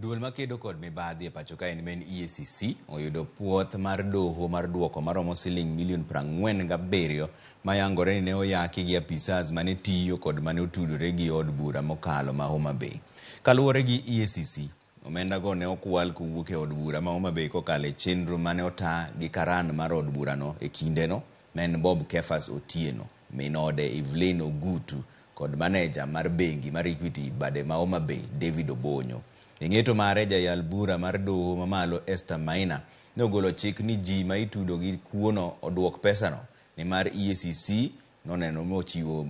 Duol makedo kod mibadhi e pacho kae en EACC oyudo puoth mar doho mar duoko maromo siling milion 47 mayangore ni ne oyaki gi apisas mane tiyo kod mane otudore gi od bura mokalo ma Homa Bay. Kaluwore gi EACC, omenda go ne okwal kowuok e od bura ma Homa Bay kokalo e chenro mane ota gi karan mar od burano e kindeno ma en Bob Kefas Otieno, min ode Evelyn Ogutu kod maneja mar bengi mar Equity bade ma Homa Bay David Obonyo. E ng'eto mare, jayal bura mar doho mamalo Esther Maina ne ogolo chik ni ji ma itudo gi kuono oduok pesano nimar EACC noneno mochiwo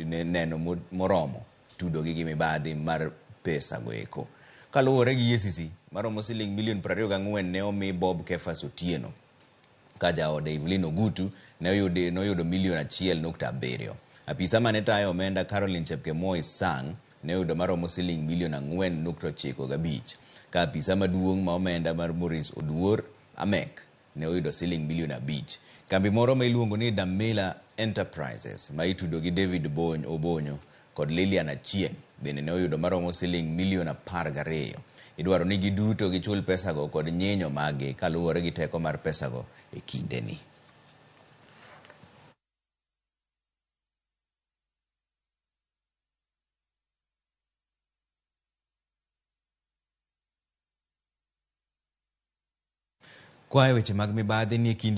neno moromo tudogi gi mibadhi mar pesa go eko. Kaluwore gi EACC, maromo siling milion 24 ne omi Bob Kefas Otieno ka jaode Evelyn Ogutu ne noyudo milion 1.7. Apisa mane tayo omenda Caroline Chepkemoi Sang ne oyudo maromo siling milion 4.95. Ka apisa maduong' ma omenda mar Maurice Oduor Amek ne oyudo siling milion 5. Kambi moro ma iluongo ni Damila Enterprises ma itudo gi David Obonyo kod Lilian Achieng' bende ne oyudo maromo siling milion 12. Idwaro ni giduto gichul pesago kod nyinyo maggi kaluwore gi teko mar pesago e kindeni. Kwayo weche mag mibadhi ni e kinde